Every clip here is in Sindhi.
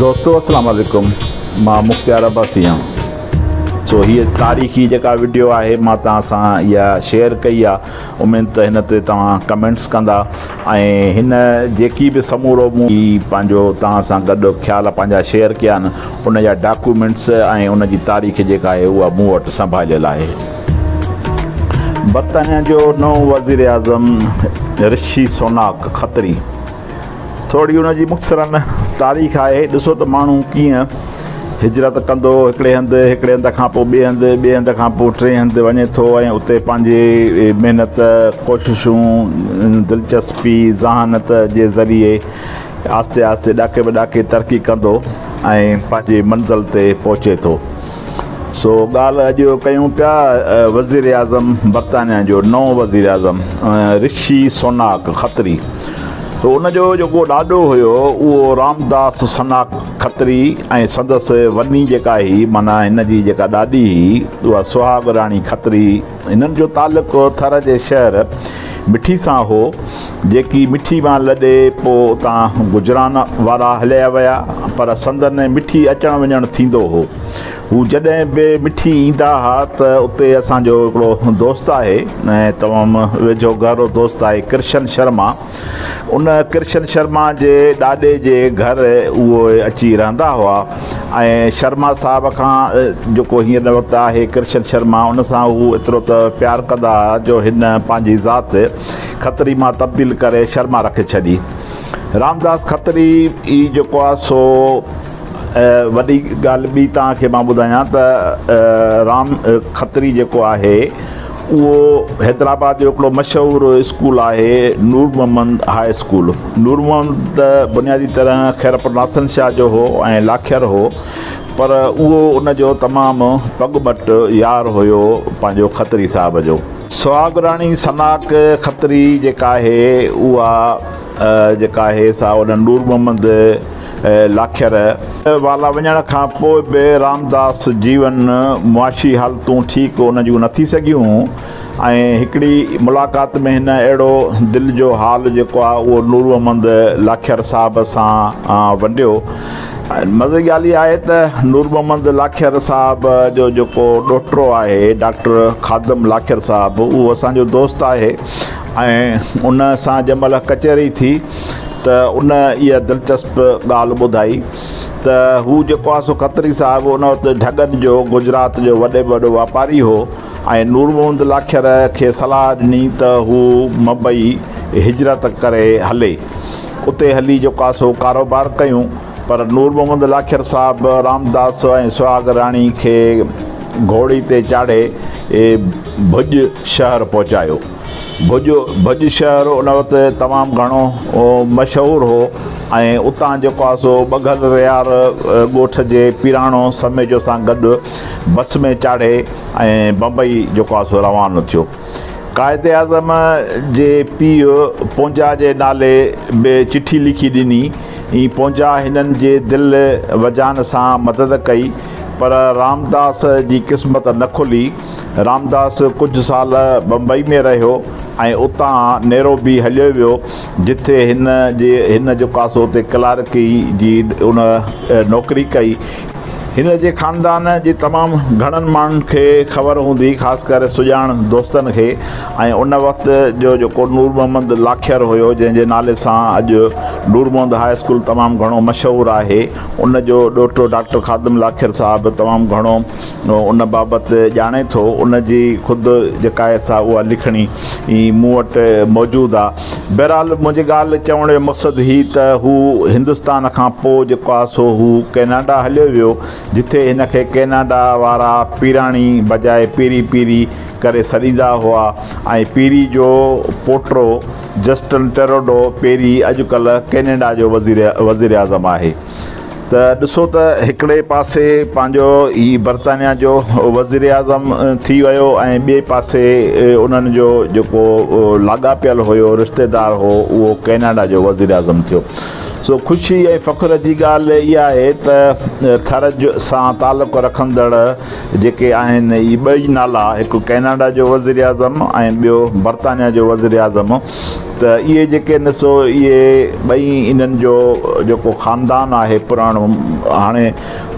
دوستو السلام عليڪم مان مختيار عباسي آهيان سو هيء تاريخي جيڪا وڊيو آهي مان توهان سان اها شيئر ڪئي آهي اميد ته هن تي توهان ڪمينٽس ڪندا ۽ هن جيڪي به سمورو مون پنهنجو توهان سان گڏ خيال پنهنجا شيئر ڪيا آهن ان جا ڊاڪيومينٽس ۽ ان جي تاريخ جيڪا آهي اها مون وٽ سنڀاليل آهي. برطانيا جو نئون وزيراعظم رشي سوناڪ کتري ٿوري ان جي مختصرن تاريخ آهي ڏسو ته ماڻهو ڪيئن هجرت ڪندو هڪڙي هنڌ هڪڙي هنڌ کان پوء ٻئي هنڌ ٻئي هنڌ کان پوء ٽئين هنڌ وڃي ٿو ۽ اتي پنهنجي محنت ڪوششون دلچسپي ذهانت جي ذريعي آهستي آهستي ڏاڪي به ڏاڪي ترقي ڪندو ۽ پنهنجي منزل تي پهچي ٿو. سو ڳالهه اڄ ڪيون پيا وزيراعظم برطانيا جو نئون وزيراعظم رشي سوناڪ کتري تو ان جو جيڪو ڏاڏو هيو اهو رامداس سوناڪ کتري ۽ سندس وني جيڪا هئي معنيٰ هن جي جيڪا ڏاڏي هئي اها سهاڳ راڻي کتري هنن جو تعلق ٿر جي شهر مٺي سان هو، جيڪي مٺي مان لڏي پوء اتان گجران وارا هليا ويا، پر سندن مٺي اچڻ وڃڻ ٿيندو هو. هو جڏهن به مٺي ايندا ها ته اتي اسان جو هڪڙو دوست آهي ۽ تمام ويجهو گهرو دوست آهي ڪرشن شرما، ان ڪرشن شرما جي ڏاڏي جي گهر اهي اچي رهندا هئا ۽ شرما صاحب کان جيڪو هينئر وقت آهي ڪرشن شرما ان سان هو ايترو ته پيار ڪندا هئا جو هن پنهنجي ذات کتري مان تبديل ڪري شرما رکي ڇڏي. رامداس کتري ئي جيڪو آهي سو وڏي ڳالهه ٻي توهان کي مان ٻڌايان ته رام کتري جيڪو آهي اهو حيدرآباد جو هڪڙو مشهور اسڪول آهي نور محمد هاء اسڪول نور محمد ته بنيادي طرح خيرپور ناٿن شاهه جو هو ۽ لاکير هو پر اهو ان جو تمام پڳ ٻٽ يار هيو پنهنجو کتري صاحب جو. سهاڳ راڻي سناڪ کتري جيڪا آهي اها جيڪا آهي سا ان نور محمد لاکير والا وڃڻ کان پوء به رامداس جيون معاشي حالتون ٺيڪ ان جون نه ٿي سگهيون ۽ هڪڙي ملاقات ۾ هن اهڙو دل جو حال جيڪو آهي اهو نور محمد لاکير صاحب سان ونڊيو. مزي جي ڳالهه اها آهي ته نور محمد لاکير صاحب جو جيڪو ڏوهٽو آهي ڊاڪٽر خادم لاکير صاحب اهو اسان جو دوست آهي ۽ ان سان جنهن مهل ڪچهري ٿي ته ان اها دلچسپ ڳالهه ٻڌائي ته هو جيڪو آهي سو کتري صاحب ان وقت ڍڳن جو گجرات جو وڏي ۾ وڏو واپاري هو ۽ نور محمد لاکير کي صلاح ڏني ته هو ممبئي هجرت ڪري هلي اتي هلي جيڪو آهي سو ڪاروبار ڪيون پر نور محمد لاکير صاحب رامداس ۽ سهاڳ راڻي کي گهوڙي تي چاڙهي ڀڄ شهر پهچايو. ڀڄ، ڀڄ شهر ان وقت تمام گهڻو مشهور هو ۽ اتان جيڪو آهي سو ٻگهل ريار ڳوٺ جي پيراڻو سميجو سان گڏ بس ۾ چاڙهي ۽ بمبئي جيڪو آهي سو روانو ٿيو. قائد اعظم جي پيء پونجا جي نالي به چٺي لکي ڏني ۽ پونجا هنن جي دل وجان سان مدد ڪئي پر رامداس جي قسمت نه کلي. رامداس ڪجهه سال بمبئي ۾ رهيو ۽ اتان نيروبي هليو ويو جتي هن جي هن جيڪو آهي سو اتي ڪلارڪي جي ان نوڪري ڪئي. هن جي خاندان جي تمام گهڻن ماڻهن کي خبر هوندي خاص ڪري سڄاڻ دوستن کي ۽ ان وقت جو جيڪو نور محمد لاکير هيو جنهن جي نالي سان اڄ نور محمد هاء اسڪول تمام گهڻو مشهور آهي ان جو ڏوهٽو ڊاڪٽر خادم لاکير صاحب تمام گهڻو ان بابت ڄاڻي ٿو، ان جي خود جيڪا آهي سا اها لکڻي ئي مون وٽ موجود آ. بهرحال منهنجي ڳالهه چوڻ جو مقصد هي ته هو هندستان کان پوء جيڪو آ سو هو ڪئناڊا هليو ويو، جتي هن کي ڪئناڊا وارا پيراڻي بجاء پيري پيري ڪري سڏيندا هئا ۽ پيري جو پوٽو جسٽن ٽروڊو پيري اڄڪلهه ڪئناڊا جو وزيراعظم آهي. ته ڏسو ته هڪڙي پاسي پنهنجو هي برطانيا جو وزيراعظم ٿي ويو ۽ ٻئي پاسي انهن جو جيڪو لاڳاپيل هيو رشتيدار هو اهو ڪئناڊا جو وزيراعظم ٿيو. سو خوشي ۽ فخر جي ڳالهه اها آهي ته ٿر سان تعلق رکندڙ جيڪي آهن اهي ٻئي نالا هڪ ڪئناڊا جو وزيراعظم ۽ ٻيو برطانيا جو وزيراعظم ته اهي جيڪي آهن سو اهي ٻئي انهن جو جيڪو خاندان آهي پراڻو. هاڻي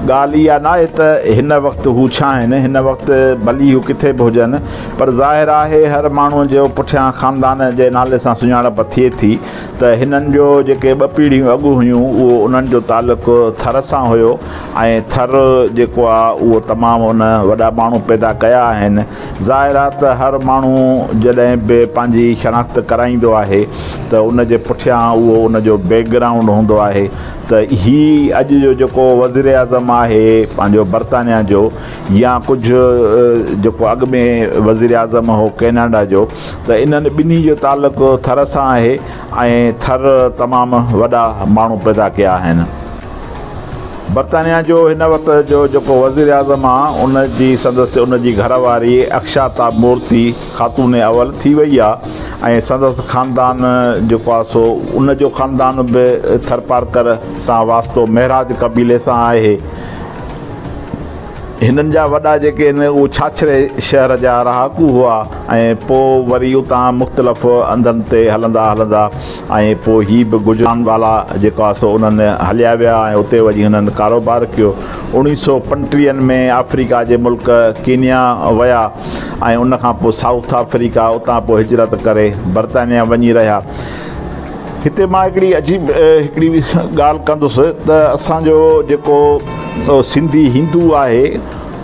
ڳالهه اها ناهي ته هن وقت هو ڇا آهن، هن وقت ڀلي هو ڪٿي به هجن، پر ظاهر آهي هر ماڻهوء جو پٺيان خاندان جي نالي سان سڃاڻپ ٿئي ٿي. ته هنن جو جيڪي ٻه پيڙهيون اڳ هيون اهو انهن جو تعلق ٿر سان هيو ۽ ٿر جيڪو آهي اهو تمام ان وڏا ماڻهو پيدا ڪيا آهن. ظاهر آهي ته هر ماڻهو جڏهن به پنهنجي شناخت ڪرائيندو آهي ته ان جي پٺيان اهو ان جو بيڪ گرائونڊ هوندو آهي. ته هي اڄ جو جيڪو وزيراعظم آهي پنهنجو برطانيا جو يا ڪجهه جيڪو اڳ ۾ وزيراعظم هو ڪيناڊا جو، ته انهن ٻنهي جو تعلق ٿر سان آهي ۽ ٿر تمام وڏا ماڻهو پيدا ڪيا آهن. برطانيا جو هن وقت جو جيڪو وزيراعظم آ ان جي سندس ان جي گهر واري اڪشاتا مورتي خاتون اول ٿي وئي آ ۽ سندس خاندان جيڪو آ سو ان جو خاندان به ٿرپارڪر سان واسطو مهراج قبيلي سان آهي. هنن جا وڏا جيڪي آهن اهي ڇاڇري شهر جا رهاڪو هئا ۽ پوء وري اتان مختلف هنڌن تي هلندا هلندا ۽ پوء هي به گجرانوالا جيڪو آهي سو انهن هليا ويا ۽ اتي وڃي هنن ڪاروبار ڪيو. اوڻيهه سو پنٽيهن ۾ آفريڪا جي ملڪ ڪينيا ويا ۽ ان کان پوء سائوٿ آفريڪا، اتان پوء هجرت ڪري برطانيا وڃي رهيا. هتي مان هڪڙي عجيب هڪڙي ڳالهه ڪندس ته اسان جو جيڪو سنڌي هندو آهي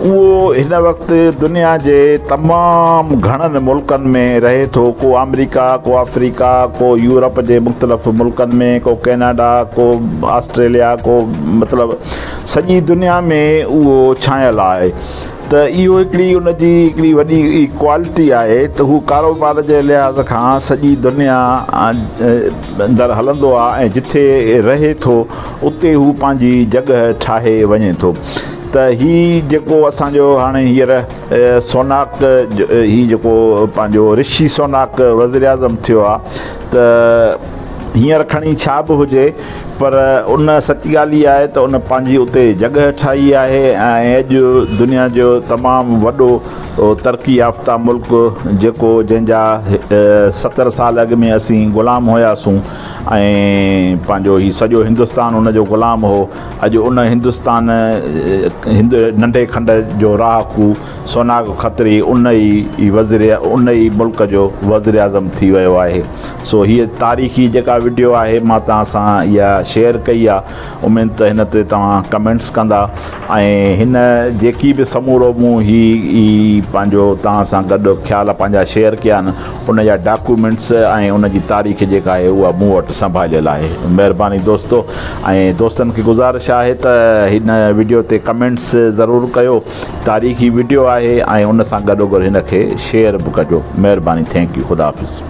اهو هن وقت دنيا جي تمام گهڻن ملڪن ۾ رهي ٿو. ڪو آمريڪا، ڪو آفريڪا، ڪو يورپ جي مختلف ملڪن ۾، ڪو ڪيناڊا، ڪو آسٽريليا، ڪو مطلب سڄي دنيا ۾ اهو ڇانيل آهي. ته اهو هڪڙي ان جي هڪڙي وڏي ڪوالٽي آهي ته هو ڪاروبار جي لحاظ کان سڄي دنيا اندر هلندو آهي ۽ جٿي رهي ٿو اتي هو پنهنجي جڳهه ٺاهي وڃي ٿو. ته هي جيڪو اسان جو هاڻي هينئر سوناڪ هي جيڪو پنهنجو رشي سوناڪ وزيراعظم ٿيو آهي ته هينئر کڻي ڇا به هجي پر ان سچ ڳالهه اها آهي ته ان پنهنجي اتي جڳهه ٺاهي آهي ۽ اڄ دنيا جو تمام وڏو ترقي يافته ملڪ جيڪو جنهن جا 70 سال اڳ ۾ اسين غلام هياسون ۽ پنهنجو هي سڄو هندستان ان جو غلام هو، اڄ ان هندستان هند ننڍي کنڊ جو رهاڪو سوناڪ کتري ان ئي وزير ان ئي ملڪ جو وزيراعظم ٿي ويو آهي. سو هيء تاريخي جيڪا وڊيو آهي مان توهان سان اها شيئر ڪئي آهي، اميد ته هن تي توهان ڪمينٽس ڪندا ۽ هن جيڪي به سمورو مون هي پنهنجو توهان سان گڏ خيال پنهنجا شيئر ڪيا آهن ان جا ڊاڪيومينٽس ۽ ان جي تاريخ جيڪا آهي اها مون وٽ سنڀاليل آهي. مهرباني دوستو ۽ دوستن کي گذارش آهي ته هن وڊيو تي ڪمينٽس ضرور ڪيو، تاريخي وڊيو آهي ۽ ان سان گڏوگڏ هن کي شيئر به ڪجو. مهرباني thank you خدا حافظ.